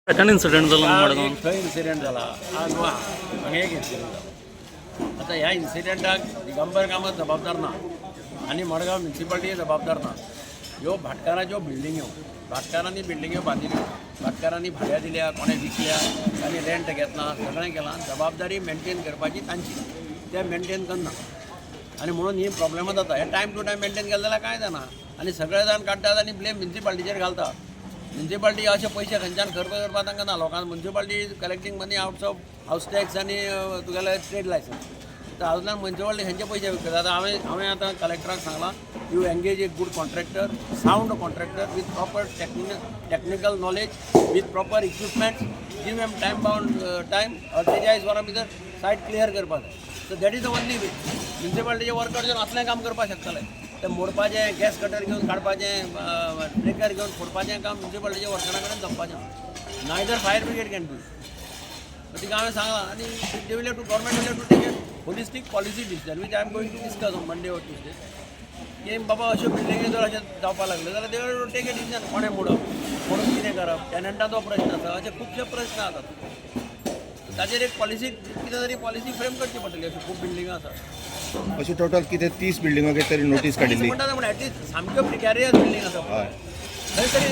खंयच्यान इन्सिडंट जालो काल मडगांव? एक थंय इन्सिडंट जाला, आज न्हू हांगा एक इन्सिडंट जाला. आतां ह्या इन्सिडंटाक दिगंबर कामत जबाबदार ना आनी मडगांव म्युनिसिपालिटी जबाबदार ना. ह्यो भाटकाराच्यो बिल्डिंग्यो, भाटकारांनी बिल्डिंग्यो बांदिल्यो, भाटकारांनी भाड्या दिल्या, कोणें विकल्या, तांणी रेंट घेतला, सगळें केलां. जबाबदारी मेंटेन करपाची तांची, ते मेंटेन करना आनी म्हणून ही प्रॉब्लेमां जाता. हे टायम टू टायम मेंटेन केलें जाल्यार कांय जायना आनी सगळे जाण काडटात आनी ब्लेम म्युनिसिपालिटीचेर घालता. म्युनिसिपालिटी अशे पयशे खंयच्यान खर्च करपाक तांकां ना. लोकांक municipality is collecting money out of house tax आनी तुगेले ट्रेड लायसन्स. तर हातूंतल्यान म्युनिसिपालिटी खंयचे पयशे विकता? आतां हांवें आतां कलेक्टराक सांगलां, you engage a good contractor, sound contractor with proper technical knowledge, with proper equipment, give him time bound time. 48 वरां भितर सायट क्लियर करपाक जाय. So that is the only way. म्युनिसिपालिटीचे worker जर असलें काम करपाक शकतले, ते मोडपाचें, गॅस कटर घेवन काडपाचें, ब्रेकर घेवन फोडपाचें काम म्युनिसिपालिटीच्या वर्करा कडेन जमपाचें. Neither fire brigade can do. तिका हांवें सांगलां आनी they will have to government will have to take a holistic policy decision, which I am going to discuss on Monday or Tuesday, की बाबा अश्यो बिल्डिंगी जर अशें जावपाक लागले जाल्यार they will take a decision, कोणें मोडप, मोडून कितें करप, टेनंटाचो प्रश्न आसा, अशे खुबशे प्रश्न आसात. ताचेर एक पॉलिसी, कितें तरी पॉलिसी फ्रेम करची पडटली. अश्यो खूब बिल्डिंगो आसात. अश्यो टोटल कितें 30 बिल्डिंगो कितें तरी नोटीस काडिल्ली. म्हणटा म्हण एटलिस्ट सामक्यो प्रिकॅरियस बिल्डींग आसा थंय तरी.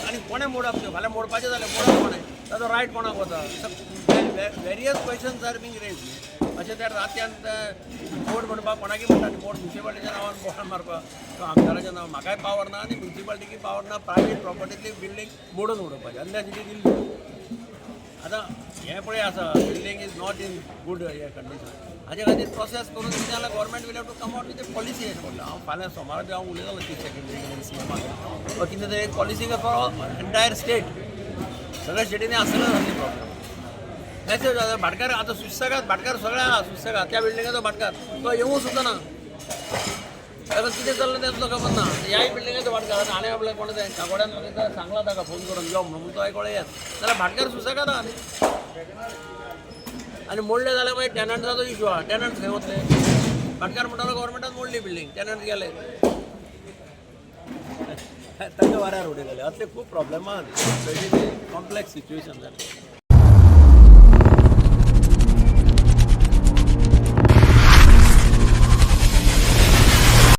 आनी कोणें मोडप त्यो? फाल्यां मोडपाचें जालें, मोडप कोणें? ताचो रायट कोणाक वता? Various questions are being raised. अशें त्या रातयान बोर्ड म्हणपाक कोणाकी म्हणटा बोर्ड, म्युनिसिपालिटीच्या नांवान बोर्ड मारपाक किंवा आमदाराच्या नांवान म्हाकाय पावर ना आनी म्युनिसिपालिटीकी पावर ना प्रायवेट प्रॉपर्टीतली बिल्डींग मोडून उडोवपाची, unless it is illegal. आतां हें पळय आसा, building is not in good हे कंडिशन. हाजे खातीर प्रोसेस करून कितें जाल्यार government will have to come out with a policy अशें म्हणलें हांव. फाल्यां सोमारा बी हांव उलयतालो चीफ सेक्रेटरी कडेन, सी एमा कडेन, कितें तरी एक पॉलिसी फॉर एंटायर स्टेट. सगळ्या स्टेटींनी आसतलें असली प्रॉब्लेम. मेसेज आतां भाटकार आतां सुसेगाद, भाटकार सगळे आहा सुसेगाद. त्या बिल्डिंगेचो भाटकार तो येवूं सुद्दां ना, ताका कितें चल्लां तें सुद्दां खबर ना. ह्याय बिल्डिंगेचो भाटकार आतां हाणें आपल्या कोणें तें काकोड्यान म्हाका सांगलां ताका फोन करून यो म्हणून, तो आयकोळे येत जाल्यार भाटकार सुसेगाद आहा न्ही. आनी मोडले जाल्यार मागीर टेनंट्साचो इशू आहा. टेनंट्स खंय वतले? भाटकार म्हणटालो गव्हर्मेंटान मोडली बिल्डींग, टेनंट्स गेले, तांच्या वाऱ्यार उडयलेले. असले खूब प्रॉब्लेम आहा. कॉम्प्लेक्स सिच्युएशन जालें.